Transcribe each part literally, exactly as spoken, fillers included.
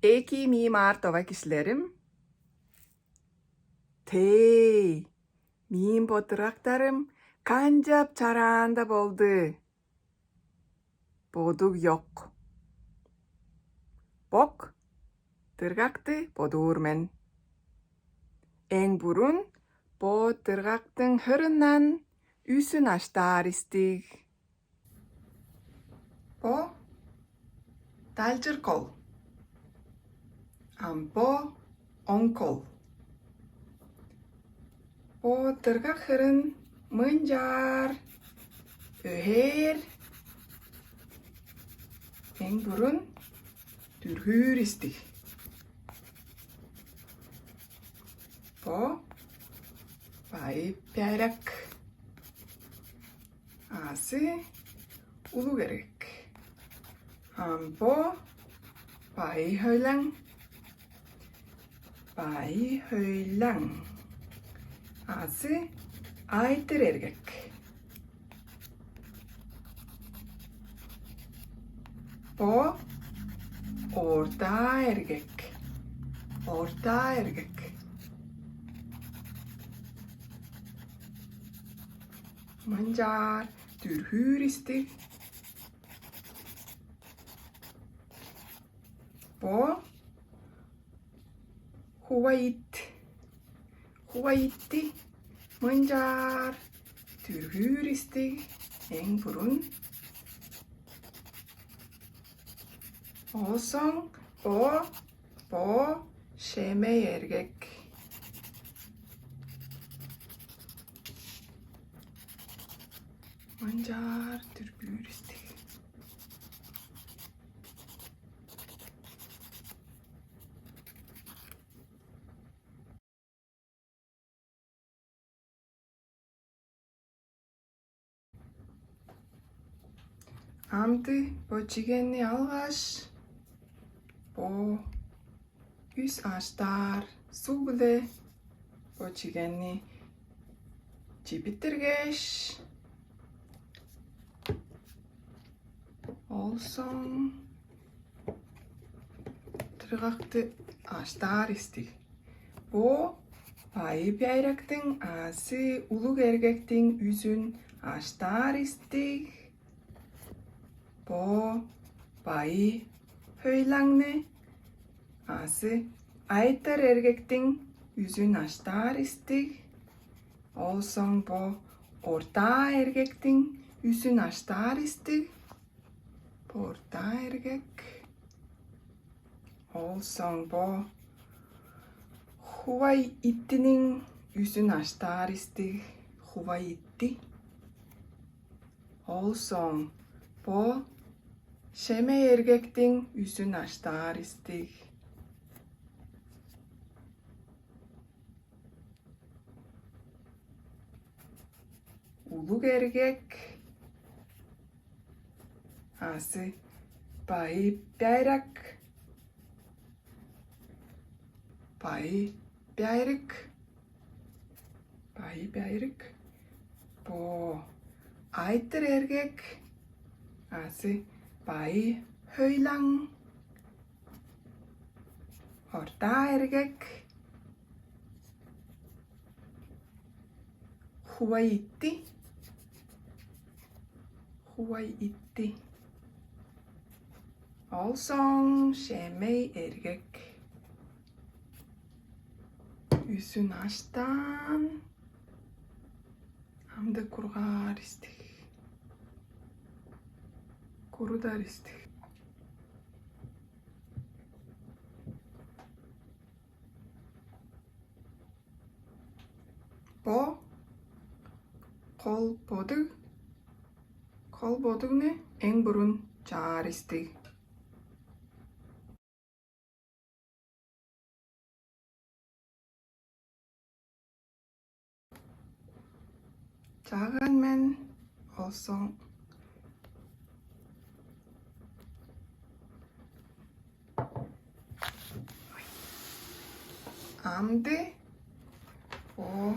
Эки, миим аар тыва кижилерим. Тээ, миим бо тыргактарым канчап чараанда болду? Бодуг ёк. Бок, тыргакты бодуур мен. Эң бурун бо тыргактың хырындан үзүн аштаар истиг. Бо далчыр кол. Ам бо оң кол. Бо тыргак хырын мынчаар өһээр, эң бурун дүргүүр истиг. Бо байы пярак. Азы улуг эргек. Ам бо байы хөйлаң. Байы хөйлаң. Азы айтыр эргек. Бо орта эргек. Орта эргек. Мынчаар дүргүүр истиг. Бо хува ит. Хува итти мынчаар дүргүүр истиг эң бурун. Оозуң бо, бо шемей эргек. Мынчаар дүргүүр истиг. Амды бо чигенни алгаш, бо үс аштаар суг-биле бо чигенни чипиттиргеш, ол соң тыргакты аштаар истиг. Бо байы пяйрактың азы улуг эргектиң үзүн аштаар истиг. Бо байы хөйлаңны азы айтар эргектиң үзүн аштаар истиг. Ол соң бо ортаа эргектиң үзүн аштаар истиг. Бо ортаа эргек. Ол соң бо хувай иттиниң үзүн аштаар истиг. Хувай итти. Ол соң бо шемей эргектиң үзүн аштаар истиг. Улуг эргек азы байы пяйрак. Байы пяйрык. Байы пяйрык. Бо айтыр эргек азы байы хөйлаң. Ортаа эргек. Хувай итти. Хувай итти. Ол соң шемей эргек. Үзүн аштаан. Амды кургаар истиг. Курудар истиг. Бо кол бодуг, кол бодугну эң бурун чаар истиг. Чааган мен ол соң амды бо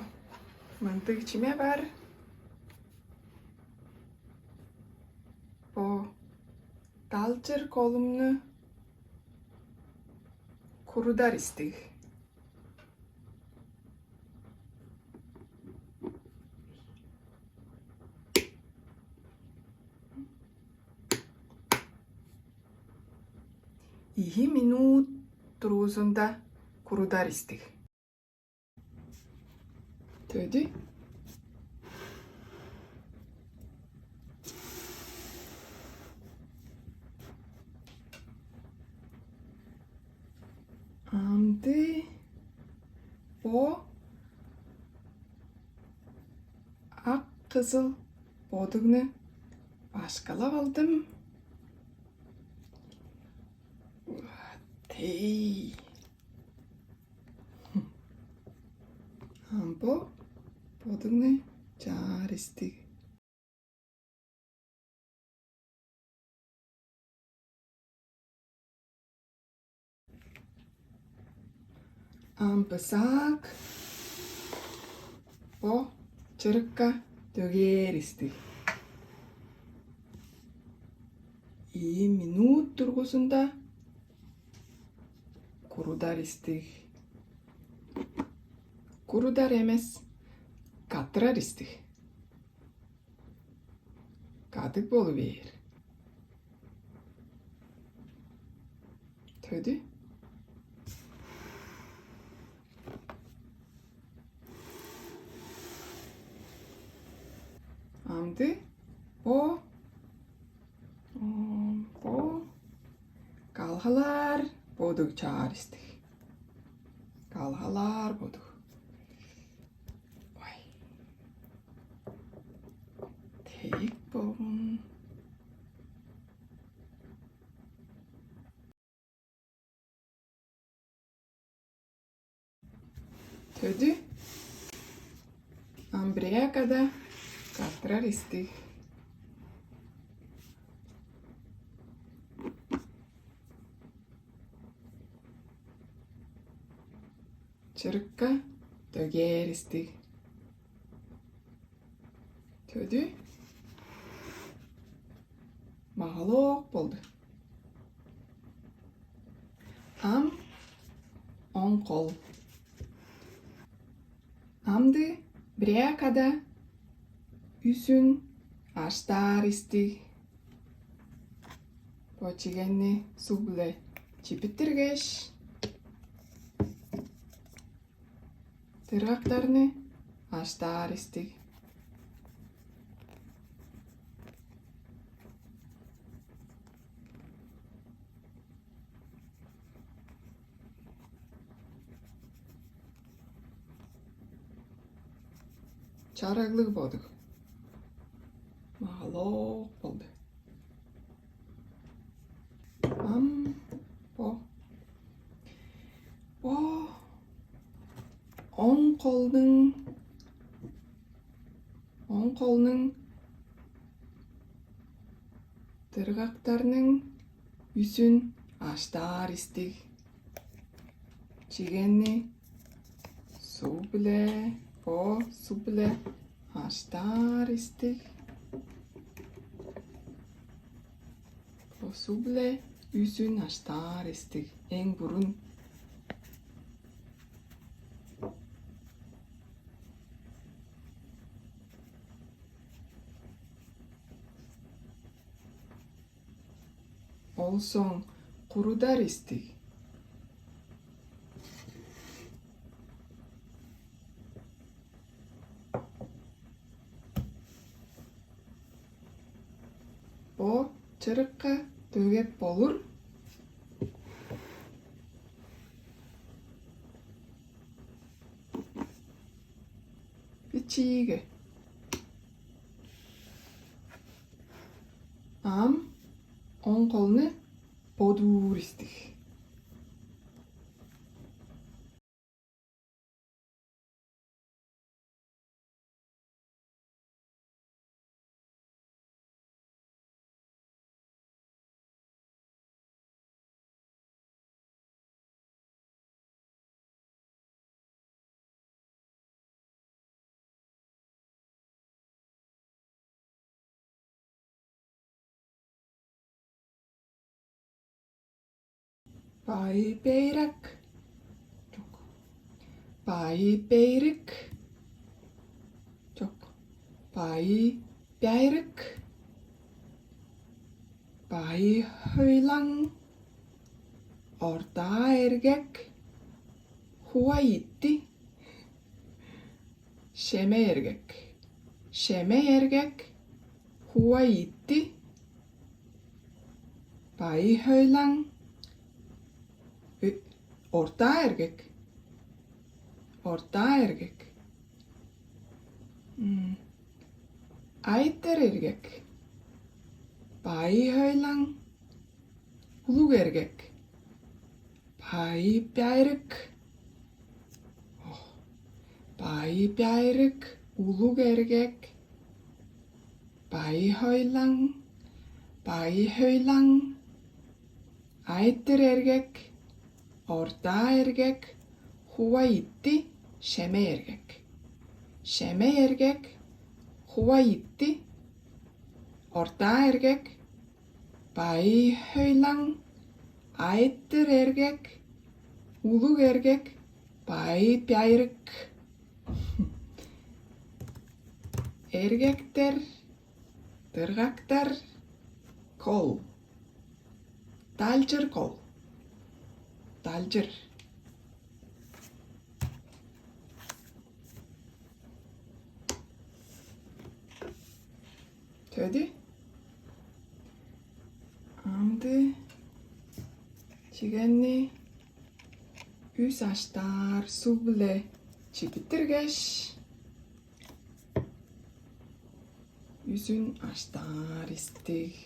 мындыг чиме бар. Бо далчыр колумну, Курудар истиг. Ийи минут дургузунда курудар истиг. Төдү. Амды бо ак-кызыл бодугну башкалап алдым. Тей. Ам бо бодугну чаар истиг. Ам бысаак бо чырыкка дөгээр истиг. Ийи минут дургузунда курудар истиг. Курудар эмес, каттырар истиг. Кадыг болу бээр. Төдү. Амды бо, м, бо калгалаар бодуг чаар истиг. Калгалаар бодуг. Ой. Тейик болгун. Төдү. Амбрякада каттырар истиг. Чырыкка дөгээр истиг. Төдү. Магалоок болду. Ам оң кол. Амды бирээ када үзүн аштаар истиг. Бо чигенни суг-биле чипиттиргеш, тыргактарны аштаар истиг. Чараглыг бодуг. Магалоок болду. Ам бо. Бо оң колдуң, оң колнуң тыргактарның үзүн аштаар истиг. Чигенни суг-биле, бо суг-биле аштаар истиг. Бо суг-биле үзүн аштаар истиг. Эң бурун. Ол соң курудар истиг. Бо чырыкка дөгеп болур. Бичииге. Ам оң колну бодуур истиг. Бай байрак, Байы бээрик. Чок. Байы бяйрык. Байы хөйлаң. Ортаа эргек. Хуа итти. Шеме эргек. Шеме эргек. Хуа итти. Байы хөйлаң. Ортаа эргек. Ортаа эргек. Айтар эргек. Байы хөйлаң. Улуг эргек. Байы бяйрык. Байы бяйрык, улуг эргек. Байы хөйлаң. Байы хөйлаң. Айтыр эргек. Ортаа эргек. Хуа итти. Шеме эргек. Шеме эргек. Хуа итти. Ортаа эргек. Байы хөйлаң. Айтыр эргек. Улуг эргек. Байы бяйрык. Эргектер. Дыргактар. Кол. Далчыр кол. Далчыр. Төдү. Амды чигенни үс аштаар суг-биле чидиттиргеш, үзүн аштаар истиг.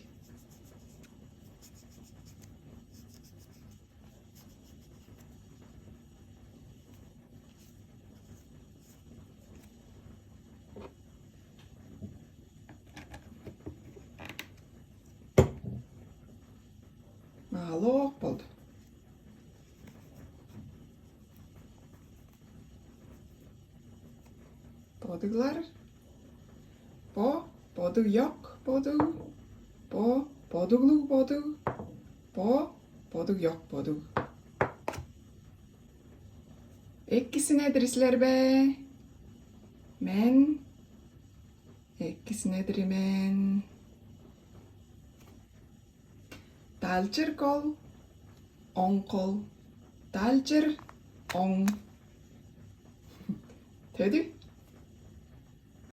Маалоок болду. Бодуглар. Бо бодуг ёк бодуг. Бо бодуглуг бодуг. Бо бодуг ёк бодуг. Эккисине-дир силер бе? Мен эккисине-дир мен. Далчыр кол, оң кол. Далчыр, оң. Төдү.